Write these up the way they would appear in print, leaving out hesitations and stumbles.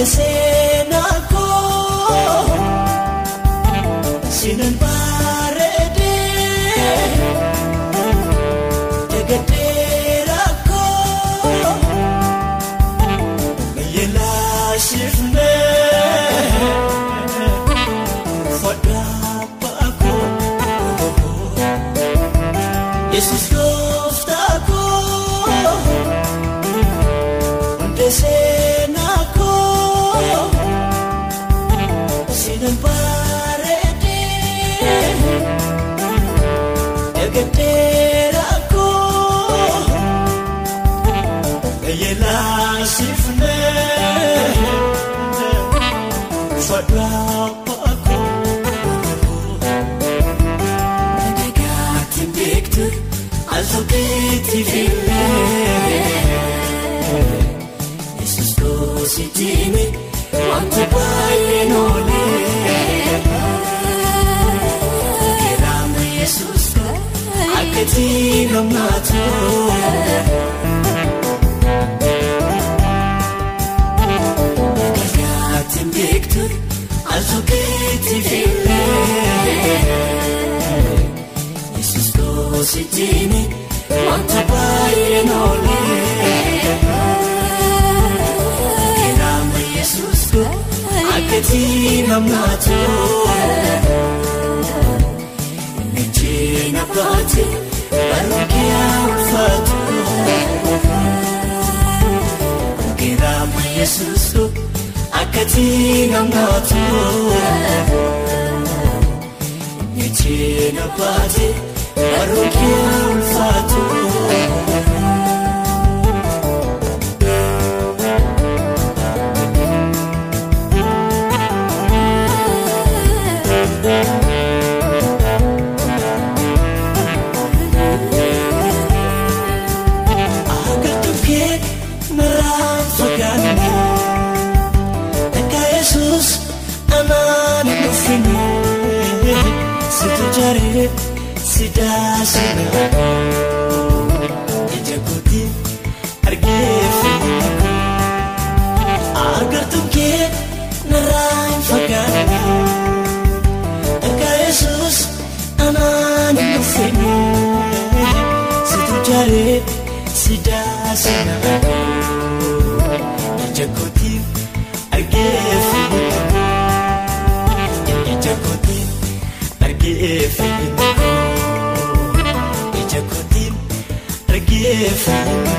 Seenaa koo abbaa koo. Nagaatiin beektu al-tokkeetti filee Yesuus koositiini wanta baay'een oolee. Keraama Yesuus koo akkatiin hammaatu. Nagaatiin beektu al-tokkeetti filee Yesuus koositiini wanta baay'een oolee. Keraama Yesuus koo akkatiin hammaatu. Micheena baate barruukee ulfaatu. Keraama Yesuus koo akkatiin hammaatu. Micheena baate barruukee ulfaatu. Agartuun kee narraan fagaanne akka Yesuus anaan hin dhufne situ jaaree si daasina ija kootiin argee fayyina. Agartuun kee narraan fagaanne akka Yesuus anaan hin dhufne situ jaaree si daasina ija kootiin argee fayyina. Ija kootiin argee fayyina. Ija kootiin argee fayyina.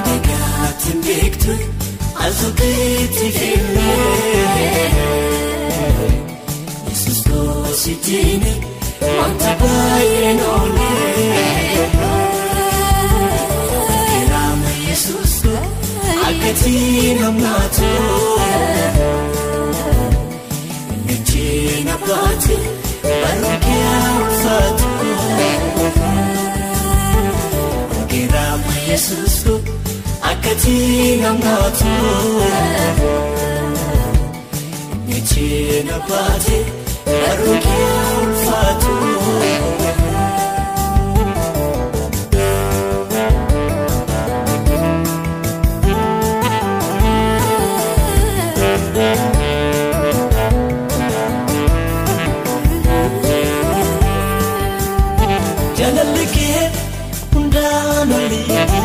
Nagaatiin beektu al-tokkeetti filee Yesuus koositiini wanta baay'een oolee. Keraama Yesuus koo akkatiin hammaatu. Micheena baate barruukee ulfaatu. Keraama Yesuus koo akkatiin hammaatu. Micheena baate barruukee ulfaatu. Jaalalli kee hundaan oliiti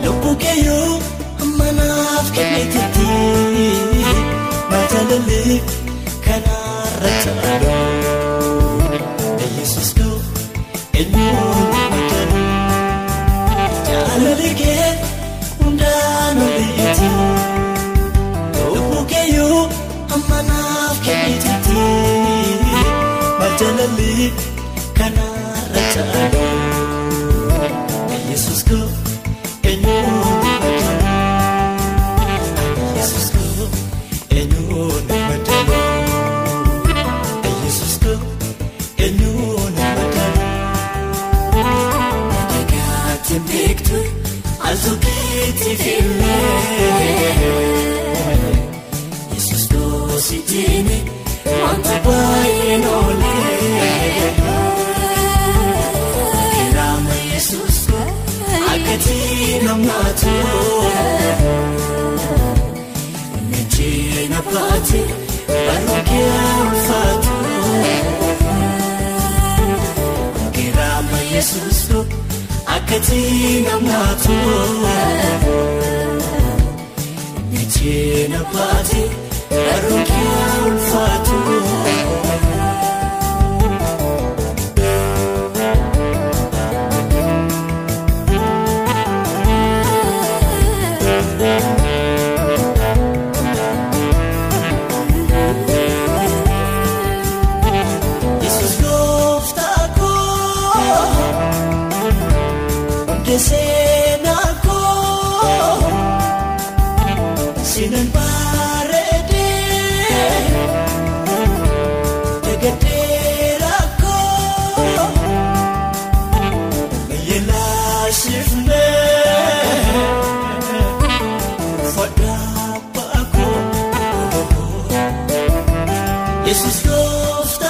lubbuu keeyyuu amma naaf kenniteetti jaalalli kanarra caalu Yesuus koo eenyuun madaalu. Jaalalli kee hundaan oliiti lubbuu keeyyuu amma naaf kenniteetti jaalalli kanarra caalu Yesuus koo eenyuun madaalu. Yesuus koo eenyuun madaalu. Yesuus koo eenyuun madaalu. Nagaatiin beektu al-tokkeetti filee Yesuus koositiini wanta baay'een oolee. Keraama Yesuus koo akkatiin hammaatu. Micheena baate barruukee ulfaatu. Keraama Yesuus koo akkatiin hammaatu. Micheena baate barruukee ulfaatu. Yesuus gooftaa koo hundee seenaa koo sinan bareessa. Teessifne fadhaa baakoo Yesuus gooftaa.